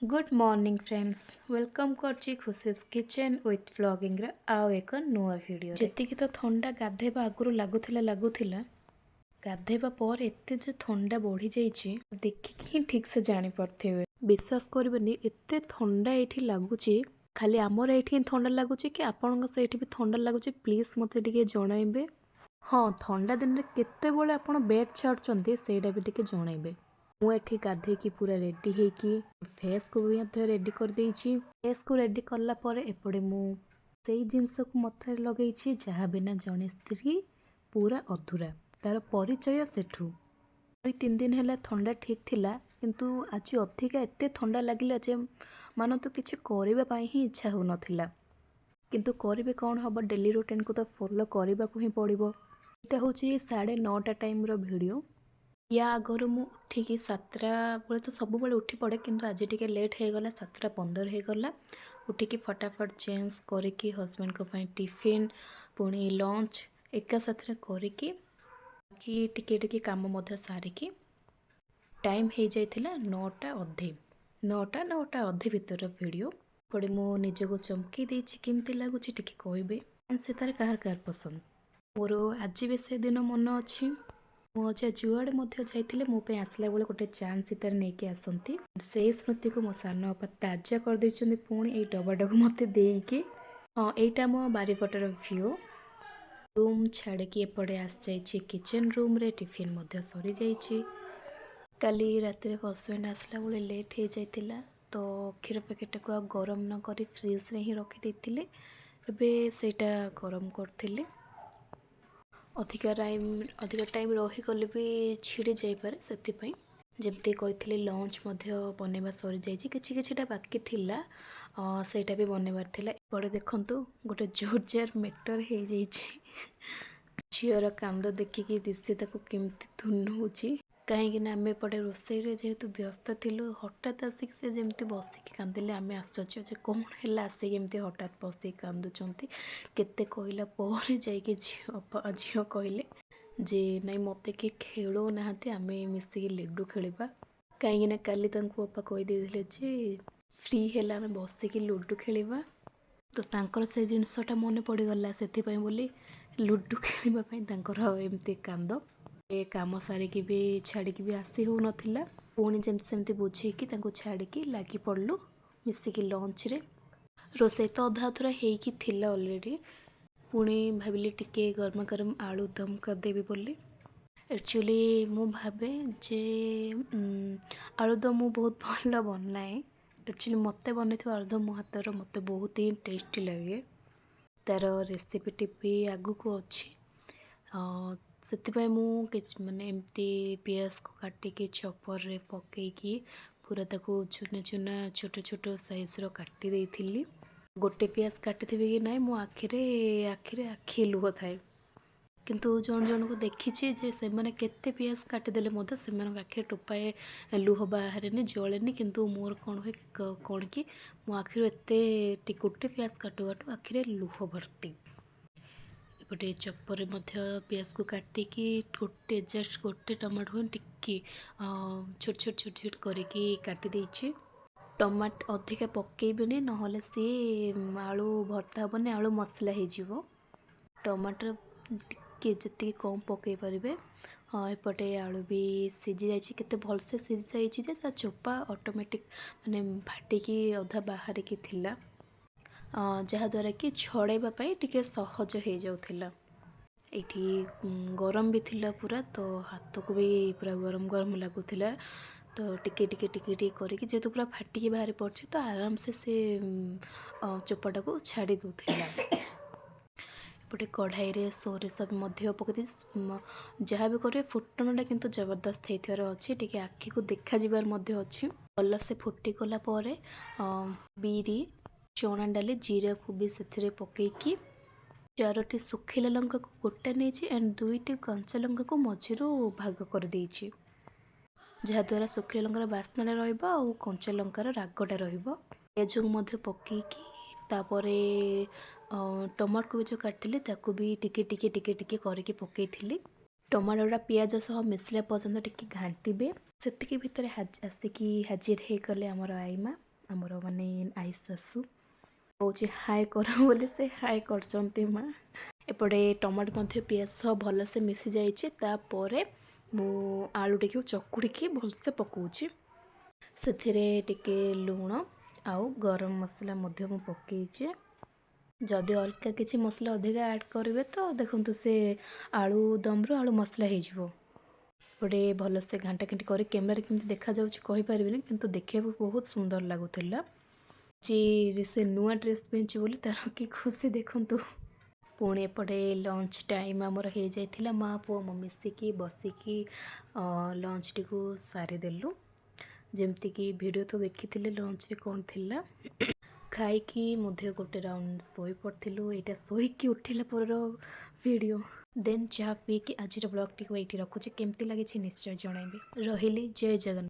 Good morning friends, welcome କରୁଛି ଖୁସିସ୍ kitchen with ଭ୍ଲଗିଂର ଆଉ ଏକ ନୂଆ ଭିଡ଼ିଓ। ଯେତିକି ତ ଥଣ୍ଡା ଗାଧେଇବା ଆଗରୁ ଲାଗୁଥିଲା ଲାଗୁଥିଲା, ଗାଧେଇବା ପରେ ଏତେ ଯେ ଥଣ୍ଡା ବଢ଼ିଯାଇଛି, ଦେଖିକି ହିଁ ଠିକ୍ ସେ ଜାଣିପାରୁଥିବେ। ବିଶ୍ୱାସ କରିବେନି, ଏତେ ଥଣ୍ଡା ଏଇଠି ଲାଗୁଛି। ଖାଲି ଆମର ଏଇଠି ହିଁ ଥଣ୍ଡା ଲାଗୁଛି କି ଆପଣଙ୍କ ସେଇଠି ବି ଥଣ୍ଡା ଲାଗୁଛି? ପ୍ଲିଜ୍ ମୋତେ ଟିକେ ଜଣାଇବେ। ହଁ, ଥଣ୍ଡା ଦିନରେ କେତେବେଳେ ଆପଣ ବେଡ଼୍ ଛାଡ଼ୁଛନ୍ତି, ସେଇଟା ବି ଟିକେ ଜଣାଇବେ। ମୁଁ ଏଠି ଗାଧେଇକି ପୁରା ରେଡ଼ି ହେଇକି ଫେସ୍କୁ ବି ମଧ୍ୟ ରେଡ଼ି କରିଦେଇଛି। ଫେସ୍କୁ ରେଡ଼ି କଲା ପରେ ଏପଟେ ମୁଁ ସେଇ ଜିନିଷକୁ ମଥାରେ ଲଗେଇଛି, ଯାହା ବିନା ଜଣେ ସ୍ତ୍ରୀ ପୁରା ଅଧୁରା, ତାର ପରିଚୟ ସେଠୁ। 2-3 ଦିନ ହେଲା ଥଣ୍ଡା ଠିକ୍ ଥିଲା, କିନ୍ତୁ ଆଜି ଅଧିକା ଏତେ ଥଣ୍ଡା ଲାଗିଲା ଯେ ମାନନ୍ତୁ କିଛି କରିବା ପାଇଁ ହିଁ ଇଚ୍ଛା ହେଉନଥିଲା। କିନ୍ତୁ କରିବେ କ'ଣ ହେବ, ଡେଲି ରୁଟିନ୍କୁ ତ ଫଲୋ କରିବାକୁ ହିଁ ପଡ଼ିବ। ଏଇଟା ହେଉଛି 9:30 ଟାଇମ୍ର ଭିଡ଼ିଓ। ୟା ଆଗରୁ ମୁଁ ଉଠିକି 7ଟା ବେଳେ ତ ସବୁବେଳେ ଉଠି ପଡ଼େ, କିନ୍ତୁ ଆଜି ଟିକେ ଲେଟ୍ ହେଇଗଲା, 7:15 ହେଇଗଲା। ଉଠିକି ଫଟାଫଟ ଚେଞ୍ଜ କରିକି ହଜବେଣ୍ଡଙ୍କ ପାଇଁ ଟିଫିନ୍, ପୁଣି ଲଞ୍ଚ ଏକା ସାଥିରେ କରିକି, ବାକି ଟିକେ ଟିକେ କାମ ମଧ୍ୟ ସାରିକି ଟାଇମ୍ ହେଇଯାଇଥିଲା 9ଟା ଅଧେ। 9ଟା, 9ଟା ଅଧେ ଭିତର ଭିଡ଼ିଓ। ଏପଟେ ମୁଁ ନିଜକୁ ଚମକେଇ ଦେଇଛି। କେମିତି ଲାଗୁଛି ଟିକେ କହିବେ। ସେତାରେ କାହାର କାହାର ପସନ୍ଦ? ମୋର ଆଜି ବି ସେଦିନ ମନ ଅଛି, ମୋ ଅଜା ଯୁଆଡ଼େ ମଧ୍ୟ ଯାଇଥିଲେ ମୋ ପାଇଁ ଆସିଲା ବେଳେ ଗୋଟେ ଚାନ୍ଦ ସିତାରେ ନେଇକି ଆସନ୍ତି। ସେଇ ସ୍ମୃତିକୁ ମୋ ସାନ ବାପା ତାଜା କରିଦେଇଛନ୍ତି ପୁଣି ଏଇ ଡବାଟାକୁ ମୋତେ ଦେଇକି। ହଁ, ଏଇଟା ମୋ ବାରିପଟର ଭ୍ୟୁ। ରୁମ୍ ଛାଡ଼ିକି ଏପଟେ ଆସିଯାଇଛି କିଚେନ୍ ରୁମ୍ରେ। ଟିଫିନ୍ ମଧ୍ୟ ସରିଯାଇଛି। କାଲି ରାତିରେ ହଜବେଣ୍ଡ ଆସିଲା ବେଳେ ଲେଟ୍ ହେଇଯାଇଥିଲା, ତ କ୍ଷୀର ପ୍ୟାକେଟଟାକୁ ଆଉ ଗରମ ନ କରି ଫ୍ରିଜରେ ହିଁ ରଖିଦେଇଥିଲେ। ଏବେ ସେଇଟା ଗରମ କରୁଥିଲି। ଅଧିକା ଟାଇମ୍ ରହିଗଲେ ବି ଛିଡ଼ି ଯାଇପାରେ, ସେଥିପାଇଁ। ଯେମିତି କହିଥିଲି, ଲଞ୍ଚ ମଧ୍ୟ ବନେଇବା ସରିଯାଇଛି। କିଛି କିଛିଟା ବାକି ଥିଲା, ସେଇଟା ବି ବନେଇବାର ଥିଲା। ଏପଟେ ଦେଖନ୍ତୁ, ଗୋଟେ ଜୋରଜାର ମ୍ୟାଟର୍ ହେଇଯାଇଛି। ଝିଅର କାନ୍ଦ ଦେଖିକି ଦିଶି ତାକୁ କେମିତି ଧୁନଉଛି। କାହିଁକି ନା ଆମେ ଏପଟେ ରୋଷେଇରେ ଯେହେତୁ ବ୍ୟସ୍ତ ଥିଲୁ, ହଠାତ୍ ଆସିକି ସେ ଯେମିତି ବସିକି କାନ୍ଦିଲେ, ଆମେ ଆଶ୍ଚର୍ଯ୍ୟ ଯେ କ'ଣ ହେଲା, ଆସିକି ଏମିତି ହଠାତ୍ ବସିକି କାନ୍ଦୁଛନ୍ତି। କେତେ କହିଲା ପରେ ଯାଇକି ଝିଅ କହିଲେ ଯେ ନାଇଁ, ମୋତେ କିଏ ଖେଳଉନାହାନ୍ତି, ଆମେ ମିଶିକି ଲୁଡ଼ୁ ଖେଳିବା। କାହିଁକିନା କାଲି ତାଙ୍କୁ ବାପା କହିଦେଇଥିଲେ ଯେ ଫ୍ରି ହେଲେ ଆମେ ବସିକି ଲୁଡ଼ୁ ଖେଳିବା। ତ ତାଙ୍କର ସେ ଜିନିଷଟା ମନେ ପଡ଼ିଗଲା, ସେଥିପାଇଁ ବୋଲି ଲୁଡ଼ୁ ଖେଳିବା ପାଇଁ ତାଙ୍କର ଏମିତି କାନ୍ଦ। ଏ କାମ ସାରିକି ବି ଛାଡ଼ିକି ବି ଆସି ହେଉନଥିଲା। ପୁଣି ଯେମିତି ସେମିତି ବୁଝେଇକି ତାଙ୍କୁ ଛାଡ଼ିକି ଲାଗି ପଡ଼ିଲୁ ମିଶିକି ଲଞ୍ଚରେ। ରୋଷେଇ ତ ଅଧା ଅଧୁରା ହେଇକି ଥିଲା ଅଲରେଡ଼ି। ପୁଣି ଭାବିଲି ଟିକେ ଗରମ ଗରମ ଆଳୁ ଦମ୍ କରିଦେବି ବୋଲି। ଆକ୍ଚୁଆଲି ମୁଁ ଭାବେ ଯେ ଆଳୁଦମ୍ ମୁଁ ବହୁତ ଭଲ ବନାଏ। ଆକ୍ଚୁଆଲି ମୋତେ ବନେଇଥିବା ଆଳୁଦମ୍ ମୋ ହାତର ମୋତେ ବହୁତ ହିଁ ଟେଷ୍ଟି ଲାଗେ। ତା'ର ରେସିପିଟି ବି ଆଗକୁ ଅଛି। ସେଥିପାଇଁ ମୁଁ କିଛି ମାନେ ଏମିତି ପିଆଜକୁ କାଟିକି ଚପରରେ ପକେଇକି ପୁରା ତାକୁ ଚୁନା ଚୁନା, ଛୋଟ ଛୋଟ ସାଇଜ୍ର କାଟି ଦେଇଥିଲି। ଗୋଟେ ପିଆଜ କାଟିଥିବି କି ନାହିଁ, ମୋ ଆଖିରେ ଆଖିରେ ଆଖିଏ ଲୁହ ଥାଏ। କିନ୍ତୁ ଜଣ ଜଣଙ୍କୁ ଦେଖିଛି ଯେ ସେମାନେ କେତେ ପିଆଜ କାଟିଦେଲେ ମଧ୍ୟ ସେମାନଙ୍କ ଆଖିରେ ଟୋପାଏ ଲୁହ ବାହାରେନି, ଜଳେନି। କିନ୍ତୁ ମୋର କ'ଣ ହୁଏ କ'ଣ କି ମୋ ଆଖିରୁ ଏତେ ଗୋଟେ ପିଆଜ କାଟୁ କାଟୁ ଆଖିରେ ଲୁହ ଭର୍ତ୍ତି। ଏପଟେ ଚପରେ ମଧ୍ୟ ପିଆଜକୁ କାଟିକି ଗୋଟେ, ଜଷ୍ଟ ଗୋଟେ ଟମାଟୋ ଟିକେ ଛୋଟ ଛୋଟ ଛୋଟ ଛୋଟ କରିକି କାଟି ଦେଇଛି। ଟମାଟୋ ଅଧିକା ପକାଇବେନି, ନହେଲେ ସିଏ ଆଳୁ ଭର୍ତ୍ତା ହେବନି, ଆଳୁ ମସଲା ହେଇଯିବ। ଟମାଟର ଟିକେ ଯେତିକି କମ୍ ପକାଇ ପାରିବେ। ହଁ, ଏପଟେ ଆଳୁ ବି ସିଝି ଯାଇଛି। କେତେ ଭଲସେ ସିଝି ଯାଇଛି ଯେ ତା ଚୋପା ଅଟୋମେଟିକ୍ ମାନେ ଫାଟିକି ଅଧା ବାହାରିକି ଥିଲା, ଯାହାଦ୍ୱାରା କି ଛଡ଼େଇବା ପାଇଁ ଟିକେ ସହଜ ହେଇଯାଉଥିଲା। ଏଇଠି ଗରମ ବି ଥିଲା ପୁରା, ତ ହାତକୁ ବି ପୁରା ଗରମ ଗରମ ଲାଗୁଥିଲା। ତ ଟିକେ ଟିକେ ଟିକେ ଟିକେ କରିକି, ଯେହେତୁ ପୁରା ଫାଟିକି ବାହାରି ପଡ଼ୁଛି, ତ ଆରାମସେ ସେ ଚୋପାଟାକୁ ଛାଡ଼ି ଦେଉଥିଲା। ଏପଟେ କଢ଼ାଇରେ ସୋରିଷ ମଧ୍ୟ ପକାଇ ଦେଇଛି। ଯାହା ବି କରିବେ, ଫୁଟଣଟା କିନ୍ତୁ ଜବରଦସ୍ତ ହେଇଥିବାର ଅଛି, ଟିକେ ଆଖିକୁ ଦେଖାଯିବାର ମଧ୍ୟ ଅଛି। ଭଲସେ ଫୁଟିଗଲା ପରେ ବିରି, ଚଣା ଡାଲି, ଜିରାକୁ ବି ସେଥିରେ ପକାଇକି, ଚାରୋଟି ଶୁଖିଲା ଲଙ୍କାକୁ ଗୋଟା ନେଇଛି ଆଣ୍ଡ ଦୁଇଟି କଞ୍ଚା ଲଙ୍କାକୁ ମଝିରୁ ଭାଗ କରିଦେଇଛି, ଯାହାଦ୍ୱାରା ଶୁଖିଲା ଲଙ୍କାର ବାସ୍ନାଟା ରହିବ ଆଉ କଞ୍ଚା ଲଙ୍କାର ରାଗଟା ରହିବ। ପିଆଜକୁ ମଧ୍ୟ ପକାଇକି, ତାପରେ ଟମାଟୋକୁ ବି ଯେଉଁ କାଟିଥିଲି, ତାକୁ ବି ଟିକେ ଟିକେ ଟିକେ ଟିକେ କରିକି ପକାଇଥିଲି। ଟମାଟୋଟା ପିଆଜ ସହ ମିଶିଲା ପର୍ଯ୍ୟନ୍ତ ଟିକେ ଘାଣ୍ଟିବେ। ସେତିକି ଭିତରେ ଆସିକି ହାଜିର ହେଇଗଲେ ଆମର ଆଇମା। ଆମର ମାନେ ଆଈ ଶାଶୁ। କହୁଛି ହାଏ କର ବୋଲି, ସେ ହାଏ କରିଛନ୍ତି ମା। ଏପଟେ ଟମାଟୋ ମଧ୍ୟ ପିଆଜ ସହ ଭଲସେ ମିଶି ଯାଇଛି। ତାପରେ ମୁଁ ଆଳୁଟିକୁ ଚକୁଡ଼ିକି ଭଲସେ ପକାଉଛି। ସେଥିରେ ଟିକେ ଲୁଣ ଆଉ ଗରମ ମସଲା ମଧ୍ୟ ମୁଁ ପକାଇଛି। ଯଦି ଅଲଗା କିଛି ମସଲା ଅଧିକା ଆଡ଼୍ କରିବେ ତ ଦେଖନ୍ତୁ, ସେ ଆଳୁ ଦମରୁ ଆଳୁ ମସଲା ହେଇଯିବ। ଗୋଟେ ଭଲସେ ଘାଣ୍ଟା ଘାଣ୍ଟି କରି, କ୍ୟାମେରାରେ କେମିତି ଦେଖାଯାଉଛି କହିପାରିବିନି, କିନ୍ତୁ ଦେଖିବାକୁ ବହୁତ ସୁନ୍ଦର ଲାଗୁଥିଲା ଯେ ସେ ନୂଆ ଡ୍ରେସ୍ ପିନ୍ଧିଛି ବୋଲି ତାର କି ଖୁସି ଦେଖନ୍ତୁ। ପୁଣି ଏପଟେ ଲଞ୍ଚ ଟାଇମ୍ ଆମର ହେଇଯାଇଥିଲା। ମା ପୁଅ ମୁଁ ମିଶିକି ବସିକି ଲଞ୍ଚଟିକୁ ସାରିଦେଲୁ। ଯେମିତିକି ଭିଡ଼ିଓ ତ ଦେଖିଥିଲେ ଲଞ୍ଚରେ କ'ଣ ଥିଲା। ଖାଇକି ମଧ୍ୟ ଗୋଟେ ରାଉଣ୍ଡ ଶୋଇ ପଡ଼ିଥିଲୁ। ଏଇଟା ଶୋଇକି ଉଠିଲା ପରର ଭିଡ଼ିଓ। ଦେନ୍ ଚା ପିଇକି ଆଜିର ବ୍ଲଗ୍ଟିକୁ ଏଇଠି ରଖୁଛି। କେମିତି ଲାଗିଛି ନିଶ୍ଚୟ ଜଣାଇବେ। ରହିଲି, ଜୟ ଜଗନ୍ନାଥ।